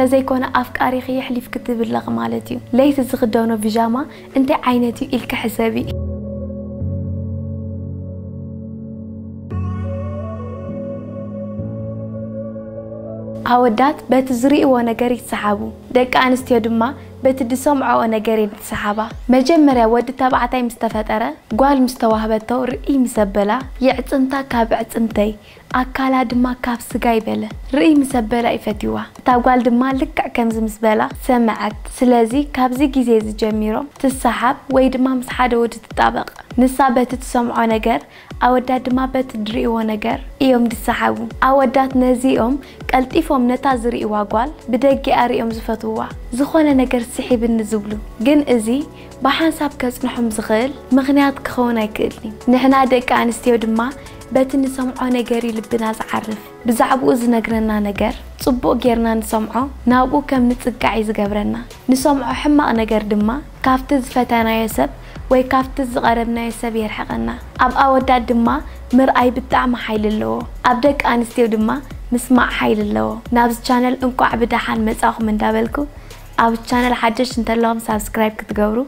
ተዘይኮነ ኣፍቃሪኺ የሕሊፍኪ ትብለኺ ማለት እዩ። ለይቲ ዝኽደኖ ቢጃማ እንታይ ዓይነት እዩ ኢልኪ ሕሰቢ። ኣወዳት በቲ ዝርእይዎ ነገር ይሰሓቡ፣ ደቂ ኣንስትዮ ድማ በቲ ዝሰምዖኦ ነገር እየን ዝሰሓባ። መጀመርያ ወዲ ተባዕታይ ምስ ተፈጠረ፣ ጓል ምስ ተዋህበቶ ርእይ ምስ ኣበላ፣ የዕጽምታ ካብ ኣዕጽምተይ፣ ኣካላ ድማ ካብ ስጋይ በለ። ርእይ ምስ ኣበላ እዩ ፈትይዋ። እታ ጓል ድማ ልክዕ ከምዚ ምስ በላ ሰምዐት። ስለዚ ካብዚ ግዜ እዚ ጀሚሮም ትሰሓብ ወይ ድማ ምስ ሓደ ወዲ ትጣበቕ። ንሳ በቲ ትሰምዖ ነገር፣ ኣወዳት ድማ በቲ ዝርእይዎ ነገር እዮም ዝሰሓቡ። ኣወዳት ነዚኦም ቀልጢፎም ነታ ዝርእይዋ ጓል ብደጊኣ ርእዮም ዝፈትውዋ። ዝኾነ ነገር ስሒብኒ ዝብሉ። ግን እዚ ብሓንሳብ ከጽንሖም ዝኽእል ምኽንያት ክኸውን ኣይክእልን እዩ። ንሕና ደቂ ኣንስትዮ ድማ በቲ ንሰምዖ ነገር እዩ ልብና ዝዓርፍ። ብዛዕባኡ ዝነግረና ነገር ጽቡቕ ጌርና ንሰምዖ፣ ናብኡ ከም ንጽጋዕ እዩ ዝገብረና። ንሰምዖ ሕማቕ ነገር ድማ ካብቲ ዝፈተናዮ ሰብ ወይ ካብቲ ዝቐረብናዮ ሰብ የርሕቐና። ኣብ ኣወዳት ድማ ምርኣይ ብጣዕሚ ሓይሊ ኣለዎ። ኣብ ደቂ ኣንስትዮ ድማ ምስማዕ ሓይሊ ኣለዎ። ናብዚ ቻነል እንቋዕ ብደሓን መጻኹም እንዳበልኩ፣ ኣብ ቻነል ሓደሽቲ እንተለኹም ሳብስክራይብ ክትገብሩ፣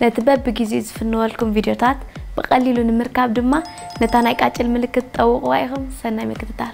ነቲ በብግዜኡ ዝፍንወልኩም ቪድዮታት ብቐሊሉ ንምርካብ ድማ ነታ ናይ ቃጭል ምልክት ጠውቑዋ ኢኹም። ሰናይ ምክትታል።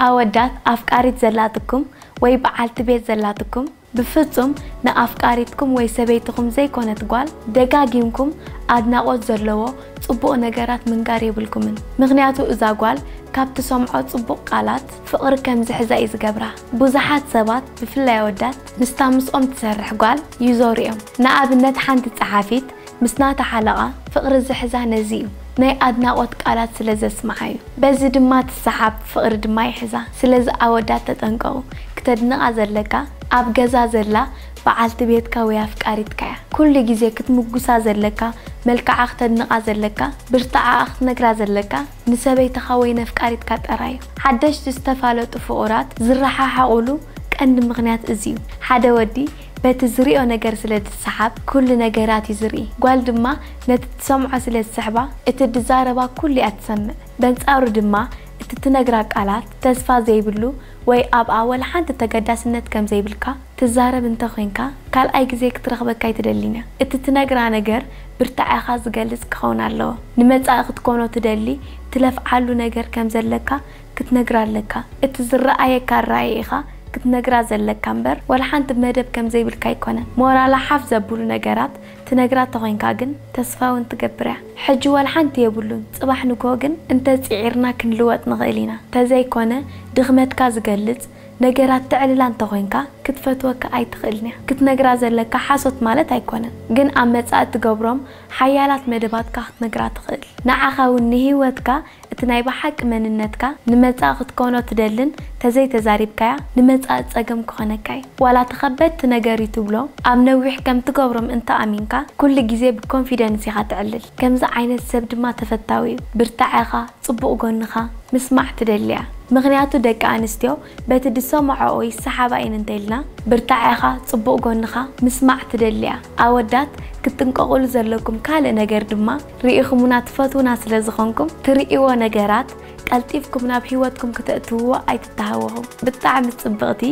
ኣወዳት ኣፍቃሪት ዘላትኩም ወይ በዓልቲ ቤት ዘላትኩም ብፍጹም ንኣፍቃሪትኩም ወይ ሰበይትኹም ዘይኮነት ጓል ደጋጊምኩም ኣድናቖት ዘለዎ ጽቡቕ ነገራት ምንጋር የብልኩምን። ምኽንያቱ እዛ ጓል ካብ ትሰምዖ ጽቡቕ ቃላት ፍቕሪ ከም ዝሕዛ እዩ ዝገብራ። ብዙሓት ሰባት ብፍላይ ኣወዳት ምስታ ምስኦም ትሰርሕ ጓል ይዞሩ እዮም። ንኣብነት ሓንቲ ጸሓፊት ምስ ናታ ሓለቓ ፍቕሪ ዝሕዛ ነዚ እዩ፣ ናይ ኣድናቖት ቃላት ስለ ዘስምዓ እዩ። በዚ ድማ ትሰሓብ፣ ፍቕሪ ድማ ይሕዛ። ስለዚ ኣወዳት ተጠንቀቑ። ክተድንቓ ዘለካ ኣብ ገዛ ዘላ በዓልቲ ቤትካ ወይ ኣፍቃሪትካ እያ። ኩሉ ግዜ ክትምጉሳ ዘለካ፣ መልክዓ ክተድንቓ ዘለካ፣ ብርትዓኣ ክትነግራ ዘለካ ንሰበይትኻ ወይ ነፍቃሪትካ ጥራይ እዩ። ሓደሽቲ ዝተፋለጡ ፍቑራት ዝረሓሓቑሉ ቀንዲ ምኽንያት እዚ እዩ። ሓደ ወዲ በቲ ዝሪኦ ነገር ስለ ዝሰሓብ ኩሉ ነገራት እዩ ዝርኢ። ጓል ድማ ነቲ ትሰምዖ ስለ ዝስሕባ እቲ ዝዛረባ ኩሉ እያ ትሰምዕ። በንጻሩ ድማ እቲ ትነግራ ቃላት ተስፋ ዘይብሉ ወይ ኣብኣ ወላ ሓንቲ ተገዳስነት ከም ዘይብልካ ትዛረብ እንተ ኾይንካ ካልኣይ ግዜ ክትረኽበካ ኣይትደልን እያ። እቲ ትነግራ ነገር ብርታዐኻ ዝገልጽ ክኸውን ኣለዎ። ንመጻኢ ክትኮኖ ትደሊ ትለፍዓሉ ነገር ከም ዘለካ ክትነግራ ኣለካ። እቲ ዝረኣየካ ኣረኣእያ ኢኻ ክትነግራ ዘለካ እምበር ዋላ ሓንቲ መደብ ከም ዘይብልካ ኣይኮነን። ሞራላ ሓፍ ዘብሉ ነገራት ትነግራ ተኾይንካ ግን ተስፋ እውን ትገብር እያ። ሕጂ ዋላ ሓንቲ የብሉን፣ ጽባሕ ንግሆ ግን እንተ ጽዒርና ክንልወጥ ንኽእል ኢና። ተዘይኮነ ድኽመትካ ዝገልጽ ነገራት ተዕልላ እንተኾይንካ ክትፈትወካ ኣይትኽእልን እያ። ክትነግራ ዘለካ ሓሶት ማለት ኣይኮነን፣ ግን ኣብ መጻኢ እትገብሮም ሓያላት መደባትካ ክትነግራ ትኽእል። ንዓኻ እውን ንህይወትካ እቲ ናይ ብሓቂ መንነትካ ንመጻኢ ክትኮኖ ትደልን ተዘይተዛሪብካያ ንመጻኢ ጸገም ክኾነካ እዩ። ዋላ ተኸበድቲ ነገር እዩ ትብሎ ኣብ ነዊሕ ከም ትገብሮም እንተ ኣሚንካ ኩሉ ግዜ ብኮንፊደንስ ኢኻ ትዕልል። ከምዚ ዓይነት ሰብ ድማ ተፈታዊ እዩ። ብርታዐኻ፣ ጽቡቕ ጎንኻ ምስማዕ ትደሊ እያ። ምኽንያቱ ደቂ ኣንስትዮ በቲ ዝሰምዖኦ ይሰሓባ እየን እንተኢልና ብርታዐኻ፣ ጽቡቕ ጎንኻ ምስማዕ ትደሊ እያ። ኣወዳት ክትጥንቀቑሉ ዘለኩም ካልእ ነገር ድማ ርኢኹምና ትፈትዉና ስለ ዝኾንኩም ትርእይዎ ነገራት ቀልጢፍኩም ናብ ህይወትኩም ክተእትውዎ ኣይትተሃወኹ። ብጣዕሚ ጽብቕቲ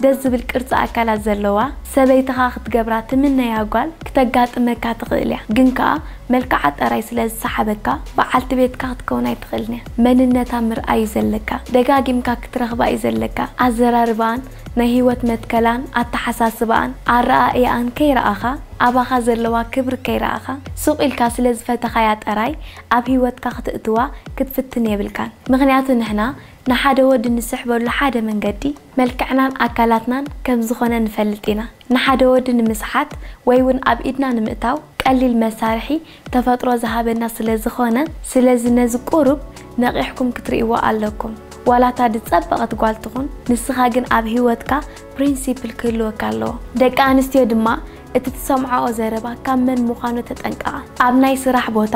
ደስ ዝብል ቅርጺ ኣካላት ዘለዋ ሰበይትኻ ክትገብራ ትምነያ ጓል ክተጋጥመካ ትኽእል እያ። ግን ከኣ መልክዓ ጥራይ ስለ ዝሰሓበካ በዓልቲ ቤትካ ክትከውን ኣይትኽእልን እያ። መንነታ ምርኣይ እዩ ዘለካ። ደጋጊምካ ክትረኽባ እዩ ዘለካ። ኣዘራርባኣን ናይ ህይወት መትከላን ኣተሓሳስባኣን ኣረኣእያኣን ከይረኣኻ ኣባኻ ዘለዋ ክብሪ ከይረኣኻ ሱቕ ኢልካ ስለ ዝፈተኻያ ጥራይ ኣብ ህይወትካ ክትእትዋ ክትፍትን የብልካን። ምኽንያቱ ንሕና ንሓደ ወዲ ንስሕበሉ ሓደ መንገዲ መልክዕናን ኣካላትናን ከም ዝኾነ ንፈልጥ ኢና። ንሓደ ወዲ ንምስሓት ወይ እውን ኣብ ኢድና ንምእታው ቀሊል መሳርሒ ተፈጥሮ ዝሃበና ስለ ዝኾነ፣ ስለዚ ነዚ ቁሩብ ነቒሕኩም ክትርእይዎ ኣለኩም። ዋላ እታ ዝጸበቐት ጓል ትኹን፣ ንስኻ ግን ኣብ ህይወትካ ፕሪንሲፕል ክህልወካ ኣለዎ። ደቂ ኣንስትዮ ድማ እቲ ትሰምዓኦ ዘረባ ካብ መን ምዃኑ ተጠንቀቓ። ኣብ ናይ ስራሕ ቦታ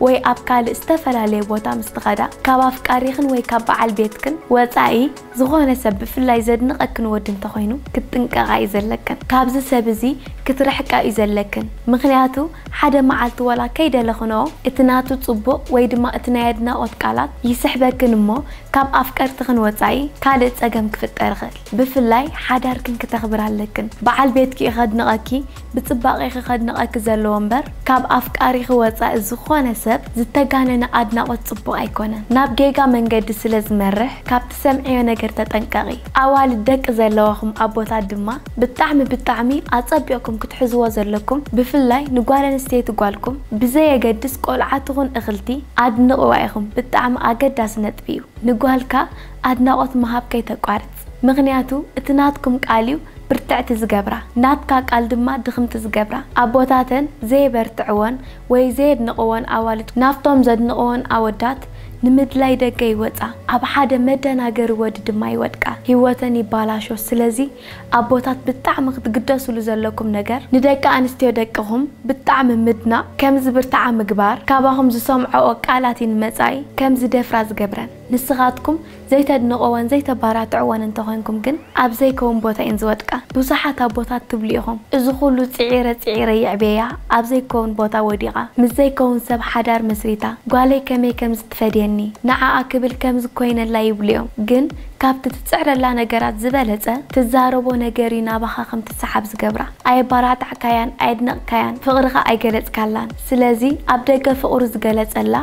ወይ ኣብ ካልእ ዝተፈላለየ ቦታ ምስ ትኸዳ፣ ካብ ኣፍቃሪኽን ወይ ካብ በዓል ቤትክን ወጻኢ ዝኾነ ሰብ ብፍላይ ዘድንቐክን ወዲ እንተኾይኑ ክትጥንቀቓ እዩ ዘለክን። ካብዚ ሰብ እዚ ክትርሕቃ እዩ ዘለክን። ምኽንያቱ ሓደ መዓልቲ ወላ ከይደለኽንኦ እቲ ናቱ ጽቡቕ ወይ ድማ እቲ ናይ ኣድናቖት ቃላት ይስሕበክን እሞ ካብ ኣፍቀርትኽን ወጻኢ ካልእ ጸገም ክፍጠር ይኽእል። ብፍላይ ሓዳርክን ክተኽብር ኣለክን። በዓል ቤትኪ እዩ ከድንቐኪ፣ ብጽባቐኺ ከድንቐኪ ዘለዎ እምበር ካብ ኣፍቃሪኺ ወጻኢ ዝኾነ ሰብ ዝተጋነነ ኣድናቖት ጽቡቕ ኣይኮነን። ናብ ጌጋ መንገዲ ስለ ዝመርሕ ካብ ትሰምዕዮ ነገር ተጠንቀቒ። ኣዋልድ ደቂ ዘለዋኹም ኣቦታት ድማ ብጣዕሚ ብጣዕሚ ኣጸቢቕኩም ክትሕዝዎ ዘለኩም፣ ብፍላይ ንጓል ኣንስተይቲ ጓልኩም ብዘየገድስ ቆልዓ ትኹን እኽልቲ ኣድንቕዋ ኢኹም። ብጣዕሚ ኣገዳሲ ነጥቢ እዩ። ንጓልካ ኣድናቖት ምሃብ ከይተቋርጽ። ምኽንያቱ እቲ ናትኩም ቃል እዩ ብርትዕቲ ዝገብራ። ናትካ ቃል ድማ ድኽምቲ ዝገብራ። ኣቦታተን ዘየበርትዕወን ወይ ዘየድንቕወን ኣዋልድ ናብቶም ዘድንቕወን ኣወዳት ንምድላይ ደገ ይወጻ። ኣብ ሓደ መደናገሪ ወዲ ድማ ይወድቃ። ህይወተን ይባላሾ። ስለዚ ኣቦታት ብጣዕሚ ክትግደስሉ ዘለኩም ነገር ንደቂ ኣንስትዮ ደቅኹም ብጣዕሚ ምድናቕ፣ ከም ዝብርትዓ ምግባር፣ ካባኹም ዝሰምዐኦ ቃላት እዩ ንመጻኢ ከም ዝደፍራ ዝገብረን። ንስኻትኩም ዘይተድንቕወን ዘይተባራትዕወን እንተኾንኩም ግን ኣብ ዘይከውን ቦታ እየን ዝወድቃ። ብዙሓት ኣቦታት ትብሉ ኢኹም፣ "እዚ ኩሉ ጽዒረ ጽዒረ የዕብየያ ኣብ ዘይከውን ቦታ ወዲቓ፣ ምስ ዘይከውን ሰብ ሓዳር መስሪታ፣ ጓለይ ከመይ ከም ዝትፈድየኒ፣ ንዓኣ ክብል ከም ዝኾይነላ" ይብሉ እዮም። ግን ካብቲ ትጽዕረላ ነገራት ዝበለጸ ትዛረቦ ነገር እዩ ናባኻ ከም ትሰሓብ ዝገብራ። ኣየባራታዕካያን ኣየድነቕካያን፣ ፍቕርኻ ኣይገለጽካላን። ስለዚ ኣብ ደገ ፍቕሩ ዝገለጸላ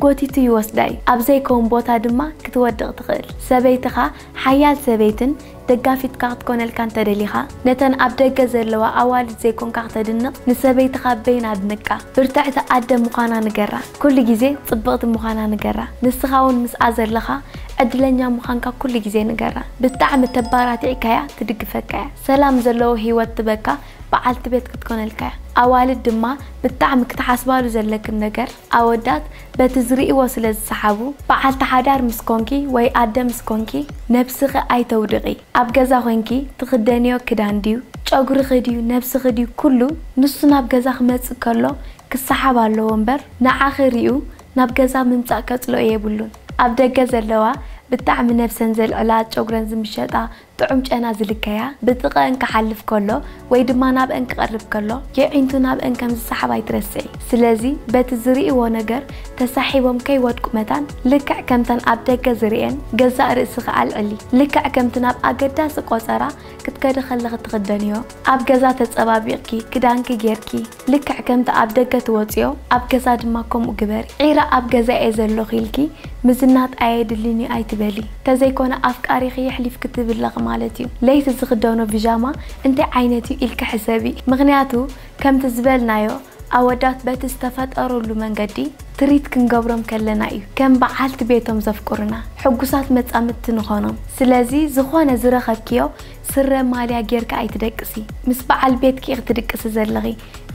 ጎቲቱ ይወስዳ እዩ። ኣብ ዘይከውን ቦታ ድማ ክትወድቕ ትኽእል። ሰበይትኻ ሓያል ሰበይትን ደጋፊትካ ክትኮነልካ እንተደሊኻ፣ ነተን ኣብ ደገ ዘለዋ ኣዋልድ ዘይኮንካ ክተድንቕ፣ ንሰበይትኻ በይና ኣድንቃ። ብርትዕቲ ኣደ ምዃና ንገራ። ኩሉ ግዜ ጽብቕቲ ምዃና ንገራ። ንስኻ እውን ምስኣ ዘለኻ ዕድለኛ ምዃንካ ኩሉ ግዜ ንገራ። ብጣዕሚ ተባራቲዕካያ ትድግፈካያ። ሰላም ዘለዎ ህይወት ትበካ በዓልቲ ቤት ክትኮነልካያ። ኣዋልድ ድማ ብጣዕሚ ክትሓስባሉ ዘለክን ነገር፣ ኣወዳት በቲ ዝርእይዎ ስለ ዝሰሓቡ፣ በዓልቲ ሓዳር ምስ ኮንኪ ወይ ኣደ ምስ ኮንኪ ነብስኺ ኣይተውድቒ። ኣብ ገዛ ኮንኪ ትኽደንዮ ክዳን ድዩ፣ ጨጉርኺ ድዩ፣ ነብስኺ ድዩ፣ ኩሉ ንሱ ናብ ገዛ ክመጽእ ከሎ ክሰሓብ ኣለዎ እምበር ንዓኺ ሪኡ ናብ ገዛ ምምጻእ ከጽልኦ የብሉን። ኣብ ደገ ዘለዋ ብጣዕሚ ነብሰን ዘልዕላ፣ ጨጉረን ዝምሸጣ፣ ጥዑም ጨና ዝልከያ፣ ብጥቐአን ክሓልፍ ከሎ ወይ ድማ ናብአን ክቐርብ ከሎ የዒንቱ ናብአን ከም ዝሰሓብ ኣይትረስዒ። ስለዚ በቲ ዝርእይዎ ነገር ተሳሒቦም ከይወድቁ መታን ልክዕ ከምተን ኣብ ደገ ዝርእየን ገዛእ ርእስኺ ኣልዕሊ። ልክዕ ከምቲ ናብ ኣገዳሲ ቆጸራ ክትከዲ ከለኺ ትኽደንዮ፣ ኣብ ገዛ ተጸባቢቕኪ ክዳንኪ ጌርኪ፣ ልክዕ ከምቲ ኣብ ደገ ትወጽዮ ኣብ ገዛ ድማ ከምኡ ግበሪ። ዒረ ኣብ ገዛ እየ ዘለኹ ኢልኪ ምዝናጥ ኣየድልን እዩ ኣይትበሊ። ተዘይኮነ ኣፍቃሪኺ የሕሊፍኪ ትህቢ ኣለኺ ማለት እዩ። ለይቲ ዝኽደኖ ቢጃማ እንታይ ዓይነት እዩ ኢልኪ ሕሰቢ። ምኽንያቱ ከምቲ ዝበልናዮ ኣወዳት በቲ ዝተፈጠሩሉ መንገዲ ትሪት ክንገብሮም ከለና እዩ ከም በዓልቲ ቤቶም ዘፍቅሩና፣ ሕጉሳት መጻምድቲ ንኾኖም። ስለዚ ዝኾነ ዝረኸብክዮ ስረ ማልያ ጌርኪ ኣይትደቅሲ። ምስ በዓል ቤትኪ ኢኺ ትድቅሲ ዘለኺ፣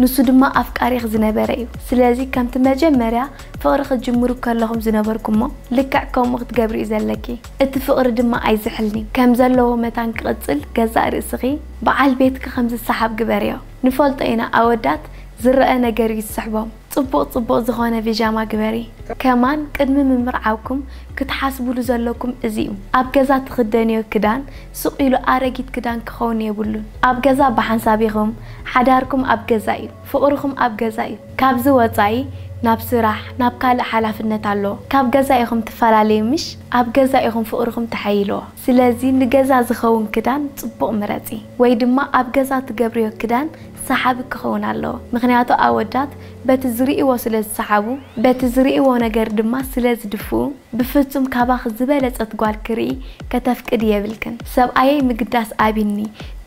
ንሱ ድማ ኣፍቃሪኺ ዝነበረ እዩ። ስለዚ ከምቲ መጀመርያ ፍቕሪ ክትጅምሩ ከለኹም ዝነበርኩሞ ልክዕ ከምኡ ክትገብሪ እዩ ዘለኪ። እቲ ፍቕሪ ድማ ኣይዝሕልኒ፣ ከም ዘለዎ መታን ክቕጽል ገዛእ ርእስኺ በዓል ቤትኪ ከም ዝሰሓብ ግበርዮ። ንፈልጦ ኢና ኣወዳት ዝረአ ነገር እዩ ዝስሕቦም። ጽቡቕ ጽቡቕ ዝኾነ ቢጃማ ግበሪ። ከማን ቅድሚ ምምርዓውኩም ክትሓስቡሉ ዘለኩም እዚ እዩ። ኣብ ገዛ ትኽደንዮ ክዳን ስቕ ኢሉ ኣረጊት ክዳን ክኸውን የብሉን። ኣብ ገዛ ብሓንሳብ ኢኹም፣ ሓዳርኩም ኣብ ገዛ እዩ፣ ፍቕርኹም ኣብ ገዛ እዩ። ካብዚ ወጻኢ ናብ ስራሕ፣ ናብ ካልእ ሓላፍነት ኣሎ። ካብ ገዛ ኢኹም ትፈላለዩ ምሽ? ኣብ ገዛ ኢኹም ፍቕርኹም ተሓይልዎ። ስለዚ ንገዛ ዝኸውን ክዳን ጽቡቕ ምረጺ፣ ወይ ድማ ኣብ ገዛ ትገብርዮ ክዳን ሰሓቢ ክኸውን ኣለዎ። ምኽንያቱ ኣወዳት በቲ ዝርእይዎ ስለ ዝሰሓቡ፣ በቲ ዝርእይዎ ነገር ድማ ስለ ዝድፍኡ፣ ብፍጹም ካባኺ ዝበለጸት ጓል ክርኢ ከተፍቅዲ የብልክን። ሰብኣየይ ምግዳስ ኣቢኒ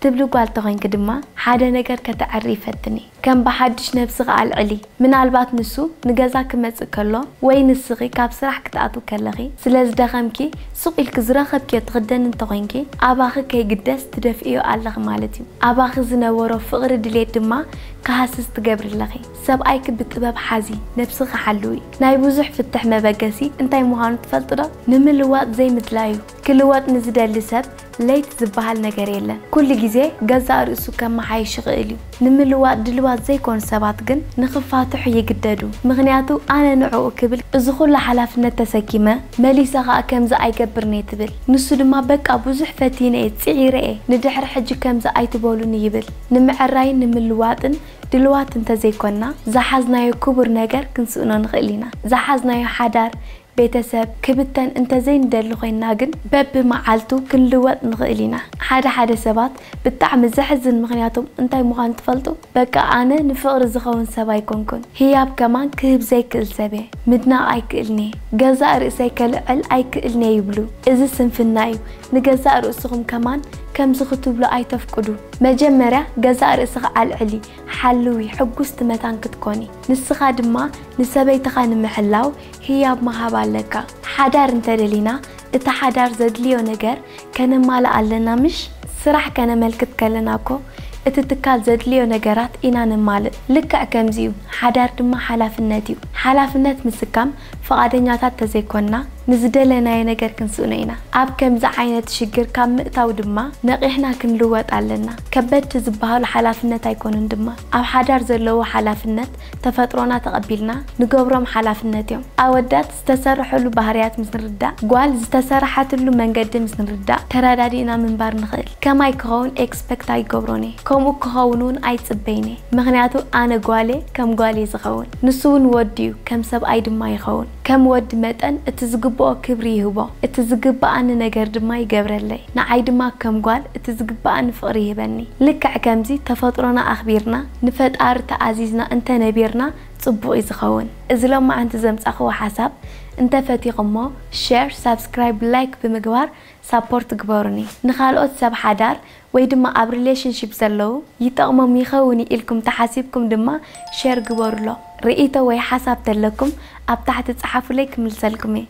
ትብሊ ጓል ተኾይንኪ ድማ ሓደ ነገር ከተዕሪ ፈትኒ። ከም ብሓድሽ ነብስኺ ኣልዕሊ። ምናልባት ንሱ ንገዛ ክመጽእ ከሎ ወይ ንስኺ ካብ ስራሕ ክትኣትዊ ከለኺ ስለ ዝደኸምኪ ሱቕ ኢልኪ ዝረኸብክዮ ትኽደኒ እንተኾይንኪ ኣባኺ ከይግደስ ትደፍእዮ ኣለኺ ማለት እዩ። ኣባኺ ዝነበሮ ፍቕሪ ድሌት ድማ ክሃስስ ትገብሪ ኣለኺ። ሰብኣይኪ ብጥበብ ሓዚ ነብስኺ ሓልዊ። ናይ ብዙሕ ፍትሕ መበገሲ እንታይ ምዃኑ ትፈልጢ ዶ? ንምልዋጥ ዘይምድላዩ። ክልወጥ ንዝደሊ ሰብ ለይቲ ዝበሃል ነገር የለን። ኩሉ ግዜ ገዛእ ርእሱ ከመሓይሽ ይኽእል እዩ። ንምልዋጥ ድልዋ ዘይኮኑ ሰባት ግን ንኽፋትሑ ይግደዱ። ምኽንያቱ ኣነ ንዕኡ ክብል እዚ ኩሉ ሓላፍነት ተሰኪመ፣ መሊሰ ኸኣ ከምዚ ኣይገብርን እየ ትብል። ንሱ ድማ በቃ ብዙሕ ፈቲነ እየ፣ ጽዒረ እየ፣ ንድሕሪ ሕጂ ከምዚ ኣይትበሉኒ ይብል። ንምዕራይን ንምልዋጥን ድልዋት እንተዘይኮንና ዝሓዝናዮ ክቡር ነገር ክንስእኖ ንኽእል ኢና። ዝሓዝናዮ ሓዳር፣ ቤተሰብ ክብተን እንተዘይንደሊ ኮይንና ግን በብመዓልቱ ክንልወጥ ንኽእል ኢና። ሓደ ሓደ ሰባት ብጣዕሚ ዘሕዝን ምኽንያቶም እንታይ ምዃኑ ትፈልጡ? በቃ ኣነ ንፍቕሪ ዝኸውን ሰብ ኣይኮንኩን። ህያብ ከማን ክህብ ዘይክእል ሰብ እየ። ምድናቕ ኣይክእልን'የ። ገዛእ ርእሰይ ከልዕል ኣይክእልን'የ ይብሉ። እዚ ስንፍና እዩ። ንገዛእ ርእስኹም ከማን ከምዚ ክትብሉ ኣይተፍቅዱ። መጀመርያ ገዛእ ርእስኺ ኣልዕሊ፣ ሓልዊ፣ ሕጉስቲ መታን ክትኮኒ። ንስኻ ድማ ንሰበይትኻ ንምሕላው ህያብ ምሃብ ኣለካ። ሓዳር እንተደሊና እቲ ሓዳር ዘድልዮ ነገር ከነማልእ ኣለና ምሽ? ስራሕ ከነመልክት ከለና እኮ እቲ ትካል ዘድልዮ ነገራት ኢና ነማልእ። ልክዕ ከምዚ እዩ፣ ሓዳር ድማ ሓላፍነት እዩ። ሓላፍነት ምስካም ፍቓደኛታት ተዘይኮንና ንዝደለናዮ ነገር ክንስእኖ ኢና። ኣብ ከምዚ ዓይነት ሽግር ካብ ምእታው ድማ ነቒሕና ክንልወጥ ኣለና። ከበድቲ ዝበሃሉ ሓላፍነት ኣይኮኑን ድማ። ኣብ ሓዳር ዘለዉ ሓላፍነት ተፈጥሮና ተቐቢልና ንገብሮም ሓላፍነት እዮም። ኣወዳት ዝተሰርሐሉ ባህርያት ምስ ንርዳእ፣ ጓል ዝተሰራሓትሉ መንገዲ ምስ ንርዳእ ተረዳዲእና ምንባር ንኽእል። ከማይ ክኸውን ኤክስፐክት ኣይገብሮን እየ። ከምኡ ክኸውን እውን ኣይጽበይን እየ። ምኽንያቱ ኣነ ጓል እየ፣ ከም ጓል እየ ዝኸውን። ንሱ እውን ወዲ እዩ፣ ከም ሰብኣይ ድማ ይኸውን። ከም ወዲ መጠን እቲ ዝግብኦ ክብሪ ይህቦ፣ እቲ ዝግብኣኒ ነገር ድማ ይገብረለይ። ንዓይ ድማ ከም ጓል እቲ ዝግብኣኒ ፍቕሪ ይህበኒ። ልክዕ ከምዚ ተፈጥሮና ኣኽቢርና ንፈጣሪ ተኣዚዝና እንተነቢርና ጽቡቕ እዩ ዝኸውን። እዚ ሎማዓንቲ ዘምጻኽዎ ሓሳብ እንተፈቲኹሞ ሼር፣ ሳብስክራይብ፣ ላይክ ብምግባር ሳፖርት ግበሩኒ። ንኻልኦት ሰብ ሓዳር ወይ ድማ ኣብ ሪሌሽንሺፕ ዘለዉ ይጠቕሞም ይኸውን እዩ ኢልኩም ተሓሲብኩም ድማ ሼር ግበሩሎ። ርእይቶ ወይ ሓሳብ ተለኩም ኣብ ታሕቲ ጸሓፉለይ ክምልሰልኩም እየ።